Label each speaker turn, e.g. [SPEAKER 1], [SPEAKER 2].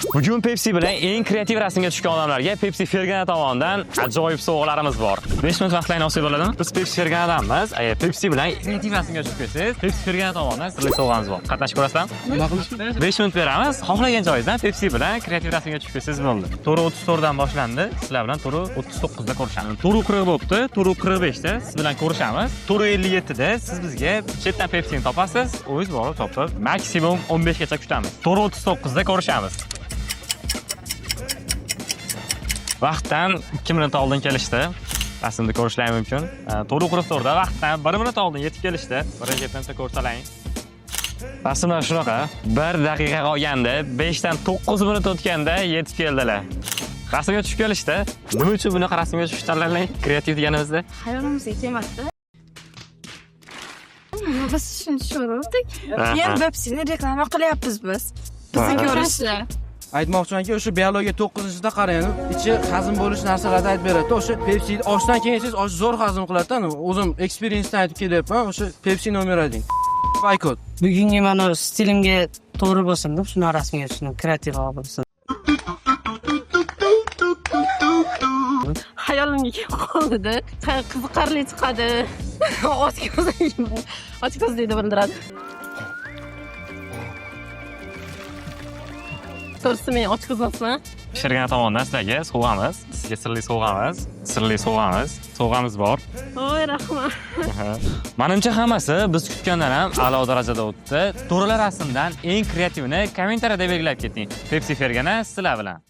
[SPEAKER 1] Bugun Pepsi bilan eng kreativ rasmga tushgan odamlarga Pepsi Fergana tomonidan ajoyib sovg'alarimiz bor. 5 minut vaqtlaringni olsak bo'ladimi? Biz Pepsi Ferganadanmiz. Agar Pepsi bilan kreativ rasmga tushib kelsangiz, Pepsi Fergana tomonidan sirli sovg'amiz bor. Qatnashib ko'rasizlarmi?
[SPEAKER 2] Nima qilish?
[SPEAKER 1] 5 minut beramiz. Xohlagan joyingizdan Pepsi bilan kreativ rasmga tushib kelsangiz bo'ldi. 4:34 dan boshlandi. Sizlar bilan 4:39 da ko'rishamiz. 4:40 bo'libdi. 4:45 da siz bilan ko'rishamiz. 4:57 da siz bizga chetdan Pepsi'ni topasiz. O'zingiz borib topib, maksimum 15 gacha kutamiz. 4:39 da ko'rishamiz. Vaqtdan 2 minut oldin kelishdi. Rasmni ko'rishlari mumkin. 4:44 da vaqtdan 1 minut oldin yetib kelishdi. Birinchi bitta ko'rsalaring. Rasmlar shunaqa. 1 daqiqa qolganda, 5 dan 9 minut o'tganda yetib keldilar. Rasmga tushib kelishdi. Nima uchun bunaqa rasmga tushish tanlading? Kreativ deganimizda.
[SPEAKER 3] Hayolimizga kelmasdi. Biz shuni tushunardik.
[SPEAKER 4] Keyin Pepsi'ni reklama qilyapmiz biz. Bizni ko'rishdi.
[SPEAKER 2] Aytmoqchimanki, o'sha biologiya 9-da qarang, ichi hazm bo'lish narsalarni aytib beradi. O'sha Pepsi oshdan keyin yesangiz osh zo'r hazm qiladi-da. O'zim experiencedan aytib kelyapman. O'sha Pepsi nomer 1. Boykot.
[SPEAKER 5] Bugungi mana stilimga to'g'ri bo'lsin deb shuni rasmga tushdim, kreativ bo'lsin.
[SPEAKER 3] Hayolimga kelib qoldida. Qiziqarli chiqadi. Ochko'zlikni bildiradi. To'g'risi men ochko'z emasman.
[SPEAKER 1] Pishirgan tomondan sizlarga sovg'amiz. Sizga sirli sovg'amiz. Sirli sovg'amiz. Sovg'amiz bor.
[SPEAKER 3] Voy, rahmat.
[SPEAKER 1] Manimcha hammasi biz kutgandan ham a'lo darajada o'tdi. To'g'rilar rasmdan eng kreativini kommentariyada belgilab keting. Pepsi Fergana sizlar bilan.